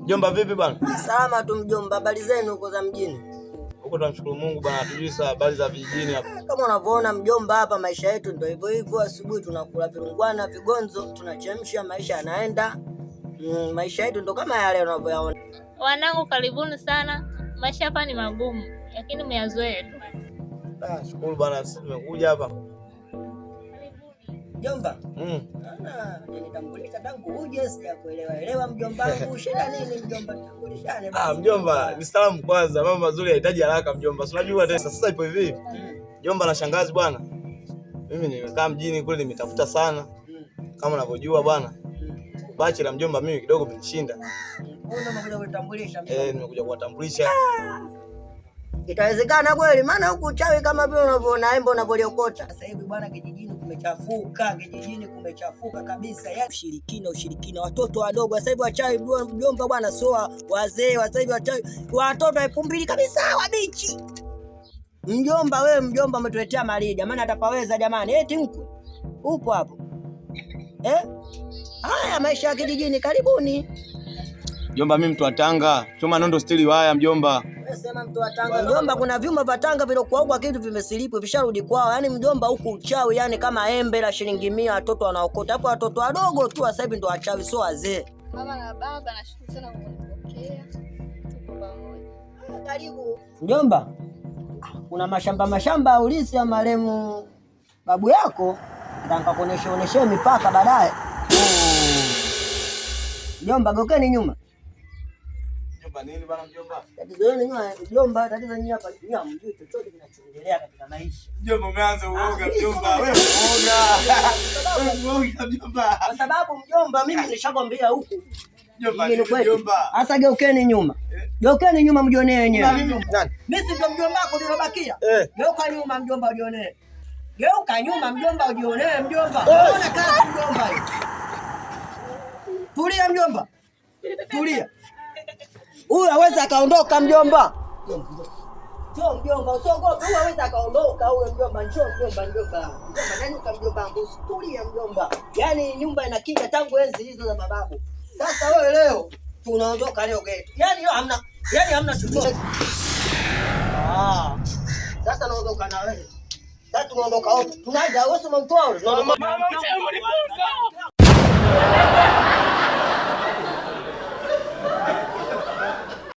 Mjomba vipi bwana? Salama tu mjomba, habari zenu huko za mjini? Huko tunamshukuru Mungu bwana, tujui sasa habari za vijijini hapa. Kama unavyoona mjomba, hapa maisha yetu ndio hivyo hivyo. Asubuhi tunakula virungwana, vigonzo, tunachemsha, maisha yanaenda. Maisha yetu ndo kama yale unavyoyaona. Wanangu, karibuni sana. Maisha hapa ni magumu, lakini mmeyazoea tu. Ah, shukuru bwana, sisi tumekuja hapa. Mjomba, naona hujanitambulisha tangu uje, sijakuelewa elewa mjomba wangu. Shida nini mjomba? Tambulishane basi. Ah, mjomba, ni salamu kwanza. Mambo mazuri hayahitaji haraka mjomba. Si unajua tena sasa ipo hivi. Mjomba na shangazi bwana. Mimi nimekaa mjini kule nimetafuta sana. Kama unavyojua bwana. Bachelor mjomba mimi kidogo kimenishinda. Wewe ndio umekuja kutambulisha mjomba. Eh, nimekuja kuwatambulisha. Itawezekana kweli? Maana huku uchawi kama vile unavyoona embe unavyoliokota. Sasa hivi bwana, kijijini kumechafuka, kijijini kumechafuka kabisa. Yaani ushirikina, ushirikina, watoto wadogo sasa hivi wachawi mjomba bwana, sio wazee sasa hivi wachawi, watoto 2000 kabisa wabichi. Mjomba wewe, mjomba umetuletea mali jamani, atapaweza jamani? Eti mkwe upo hapo eh? Haya maisha ya kijijini, karibuni. Mjomba mimi mtu wa Tanga, chuma nondo stili waya mjomba. Wewe sema mtu wa Tanga mjomba, kuna vyuma vya Tanga vilokuwa huko kitu vimesilipu visharudi kwao. Yaani mjomba huku uchawi, yani kama embe la shilingi 100 watoto wanaokota hapo, watoto wadogo tu sasa hivi ndo wachawi, sio wazee. Mama na baba, nashukuru sana kwa kunipokea. Tuko pamoja. Karibu mjomba. Kuna mashamba mashamba ulisi ya marehemu babu yako, nikakuonesha oneshe mipaka baadaye. Mjomba, gokeni nyuma. Mjomba nini bwana mjomba? Tatizo lenu nyuma mjomba, tatizo nyinyi hapa nyinyi hamjui chochote kinachoendelea katika maisha. Mjomba umeanza uoga Ah, mjomba, wewe uoga. Wewe uoga mjomba. Kwa sababu mjomba, mimi nishakwambia huku Mjomba mjini nini kwetu. mjomba? Sasa geukeni nyuma, geukeni nyuma mjionee wenyewe. Nani? Mimi si ndo mjomba wako nilobakia. Eh. Geuka nyuma mjomba ujionee. Geuka nyuma mjomba ujionee mjomba. Unaona kazi mjomba hiyo. Tulia mjomba. Tulia. Huyu hawezi akaondoka mjomba. Njoo mjomba, usiogope. Huyu hawezi akaondoka huyo mjomba. Njoo mjomba, mjomba. Mjomba, nyanyuka mjomba wangu. Tulia mjomba. Yaani nyumba inakinga tangu enzi hizo za mababu. Sasa wewe leo tunaondoka leo geto. Yaani leo hamna, yaani hamna chochote. Ah. Sasa naondoka na wewe. Sasa tunaondoka wote. Tunaanza wewe sema mtoa. Tunaondoka. Mama, mchemo ni funza.